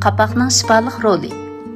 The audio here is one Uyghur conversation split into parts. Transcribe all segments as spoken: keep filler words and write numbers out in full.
قاپاقنىڭ شىپالىق رولى.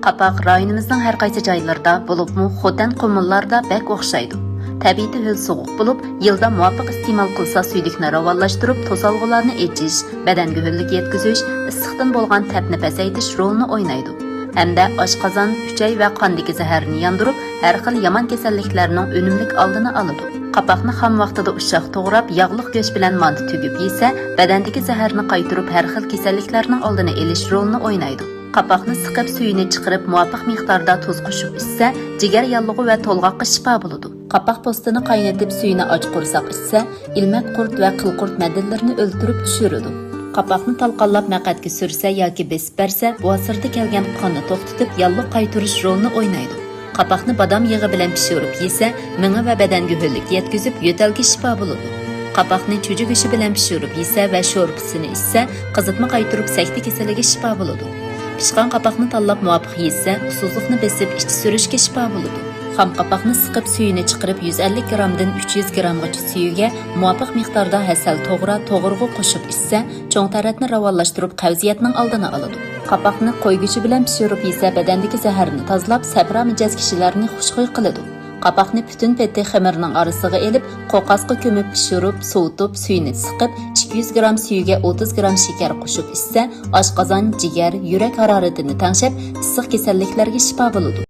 قاپاق رايونىمىزنىڭ ھەر قايسى جايلىرىدا، بولۇپمۇ خوتەن قۇمۇللاردا بەك ئوخشايدۇ. تەبىئىتى ھۆل سوغۇق بولۇپ، يىلدا مۇۋاپىق ئىستېمال قىلسا سۈيدۈكنى راۋانلاشتۇرۇپ، توسالغۇلارنى ئېچىش، بەدەنگە ھۆللۈك يەتكۈزۈش، ئىسسىقتىن بولغان تەپنى پەسەيتىش رولىنى ئوينايدۇ. ھەمدە ئاشقازان، ئۈچەي ۋە قاندىكى زەھەرنى ياندۇرۇپ، ھەر خىل يامان كېسەللىكلەرنىڭ ئۈنۈملۈك ئالدىنى ئالىدۇ. قاپاقنى خام ۋاقتىدا ئۇششاق توغراپ، ياغلىق گۆش بىلەن مانتا تۈگۈپ يېسە، بەدەندىكى زەھەرنى قايتۇرۇپ، ھەر خىل كېسەللىكلەرنىڭ ئالدىنى ئېلىش رولىنى ئوينايدۇ. قاپاقنى سىقىپ، سۈيىنى چىقىرىپ، مۇۋاپىق مىقداردا تۇز قوشۇپ ئىچسە، جىگەر ياللۇغى ۋە تولغاققا شىپا بولىدۇ. قاپاق پوستىنى قاينىتىپ، سۈيىنى ئاچ قورساق ئىچسە، ئىلمەت قۇرت ۋە قىلقۇرت مەدىنىلىرىنى ئۆلتۈرۈپ چۈشۈرىدۇ. قاپاقنى تالقانلاپ مەقئەتكە سۈرسە ياكى بېسىپ بەرسە، بوۋاسىردا كەلگەن قاننى توختىتىپ، ياللۇغ قايتۇرۇش رولىنى ئوينايدۇ. قاپاقنى بادام يېغى بىلەن پىشۇرۇپ يېسە، مېڭە ۋە بەدەنگە ھۆللۈك يەتكۈزۈپ، يۆتەلگە شىپا بولىدۇ. قاپاقنى چۈجە گۆشى بىلەن پىشۇرۇپ يېسە ۋە شورپىسىنى ئىچسە، قىزىتما قايتۇرۇپ، سەكتە كېسىلىگە شىپا بولىدۇ. پىشقان قاپاقنى تاللاپ مۇۋاپىق يېسە، ئۇسسۇزلۇقنى بېسىپ، ئىچ سۈرۈشكە شىپا بولىدۇ. خام قاپاقنى سىقىپ، سۈيىنى چىقىرىپ، يۈز ئەللىك گرامدىن ئۈچ يۈز گرامغىچە سۈيىگە مۇۋاپىق مىقداردا ھەسەل توغرا، توغرىغۇ قوشۇپ ئىچسە، چوڭ تەرەتنى راۋانلاشتۇرۇپ، قەۋزىيەتنىڭ ئالدىنى ئالىدۇ. قاپاقنى قوي گۆشى بىلەن پىشۇرۇپ يېسە، بەدەندىكى زەھەرنى تازىلاپ، سەپرا مىجەز كىشىلەرنى خۇشخۇي قىلىدۇ. قاپاقنى پۈتۈن پېتى خېمىرنىڭ ئارىسىغا ئېلىپ، قوقاسقا كۆمۈپ پىشۇرۇپ، سوۋۇتۇپ، سۈيىنى سىقىپ، ئىككى يۈز گرام سۈيىگە ئوتتۇز گرام شېكەر قوشۇپ ئىچسە، ئاشقازان، جىگەر، يۈرەك ھارارىتىنى تەڭشەپ، ئىسسىق كېسەللىكلەرگە شىپا بولىدۇ.